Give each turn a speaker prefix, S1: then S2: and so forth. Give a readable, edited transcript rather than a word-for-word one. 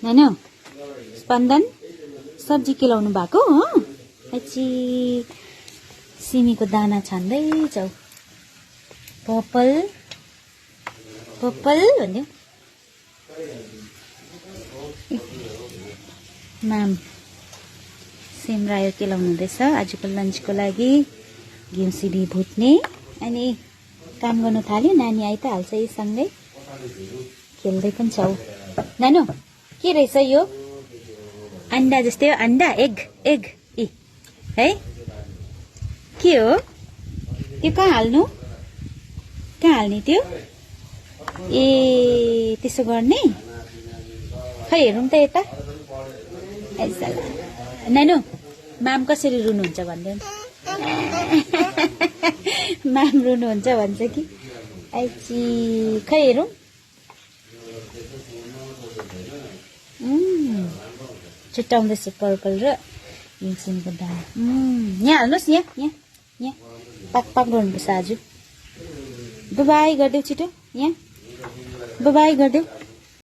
S1: नानु स्पन्दन सब्जी केलाउनु भएको हो अची सिमीको दाना छान्दैछौ पपल पपल भन्यो माम सिमरायो केलाउनु हुँदैछ आजको लन्चको लागि घिउ सिमी भुट्ने अनि काम गर्नु थाल्यो नानी आइ त हाल्छ यी सँगै खेल्दै पनि छौ नानु के रहेछ यो अंडा जस्तै हो अंडा एग एग ए है के हो त्यो कहाँ हाल्नु कहाँ हाल्ने त्यो ए त्यसो गर्ने खै हेरौँ त यता नानु माम कसरी रुनुहुन्छ भन्दै माम रुनुहुन्छ भन्छ कि आइची खै हेरौँ छुट्याउँदैछ पर्पल र हिउँसिमको दाना यहाँ हाल्नुहोस् यहाँ पाक पाक गर्नुपर्छ आज बाई गरिदेऊ छिटो यहाँ बाई गरिदेऊ